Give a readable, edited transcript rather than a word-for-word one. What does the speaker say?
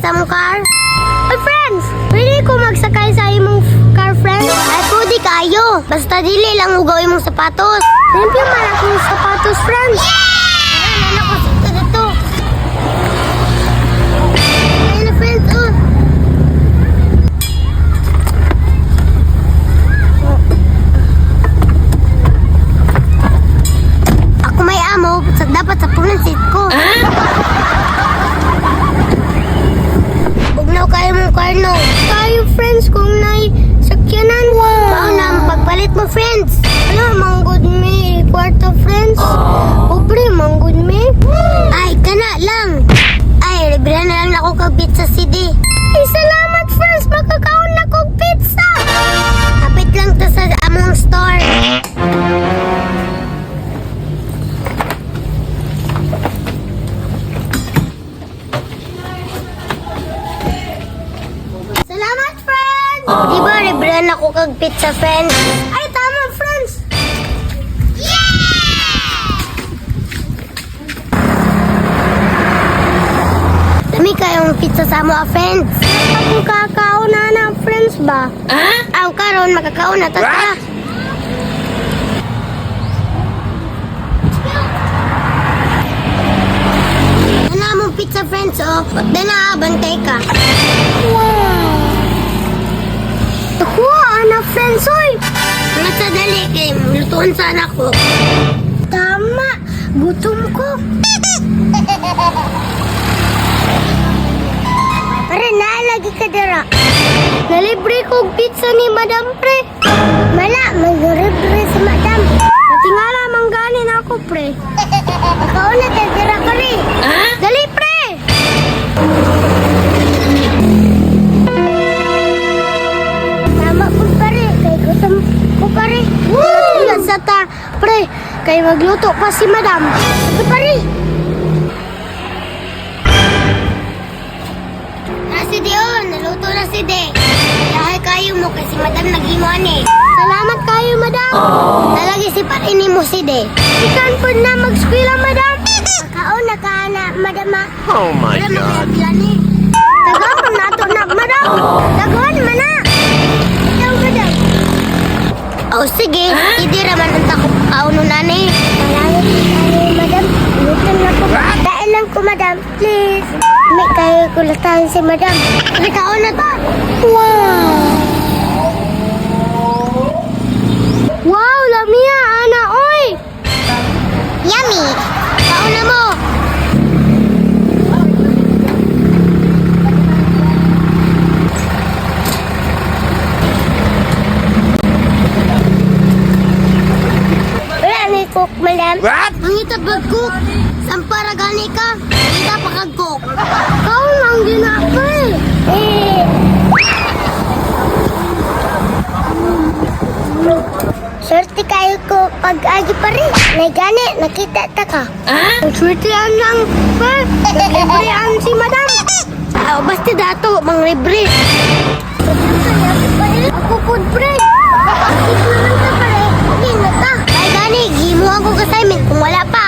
sa among car. Oy, friends! Pwede ko magsakay sa imong car, friends? Ay, pwede kayo. Basta dili lang hugaw imong sapatos. Limpyo man akong sapatos, friends. Yeah! Ano ko dito dito. Ayun na, friends, oh. Ako may amo, sa dapat sa punan seat ko. Bugnaw kayo mong karno. Tayo, friends, kung nay sakyanan. Wow. Mao na ang pagpalit mo, friends. Ano, manggod mi, kwarta, friends. Pobre, manggod mi. Ay, kana lang. Ay, libre na lang ako kag pizza CD. Ay, salamat, friends. Makakaon na kog pizza. Kapit lang ta sa among store. Salamat, friends! Di ba, libre na ako kag pizza, friends? Ay, tama, friends! Yeah! Dami kayong pizza sa mo, ah, friends. Ako kakao na na, friends ba? Ah? Aw, karon makakaon na, tara. Ano mong pizza, friends, oh. Dana, bantay ka. Wow! Nakuha, ana, friends, oy! Mga sa dali, kay lutuan sana ko. Tama! Gutom ko! Pare, naalagi ka dira. Nalibre kog pizza ni Madam Pre. Mala, maglibre si Madam. Natingala man gani na ako, pre. Makauna ta dira pare. Dali, pre! Tama po pare, kay gutom ko pare. Woo! Sa ta, pre, kay magluto pa si Madam. Ito pare. Na si Dion, naluto na si De. Dahil kayo mo kasi Madam naghimo ani. Salamat kayo, Madam. Nalagi si pare ni mo si De. Ikan po na magskwela, Madam. Makaon na ka na, Madam. Ah. Oh my Wala God. makayapila ni. Tagaon na to na, Madam. Tagaon man na. Ikaw, Madam. Oh, sige. Hindi raman ang takot kauno na ni. Salamat kayo, Madam. Lutan na ko. Dahil lang ko, Madam. Please. May kayo kulatan si Madam. Nakaon na ta. Wow! Wow, lamia, ana, oy! Yummy! Kaon na mo! Wala ni cook, madam. What? Mangita ba cook? Sampara gani ka? Mangita pa kag cook. Kaon lang ginapa eh. Swerte kayo ko pag agi pa rin. Nay gani, nakita ta ka. Ah? Swerte lang, per. Libre ang si madam. Ah, basta dato, mang libre. Ako po, pre. Bakit naman ka, pare? Okay na ta. Ay, gani, gimuha ko assignment kung wala pa.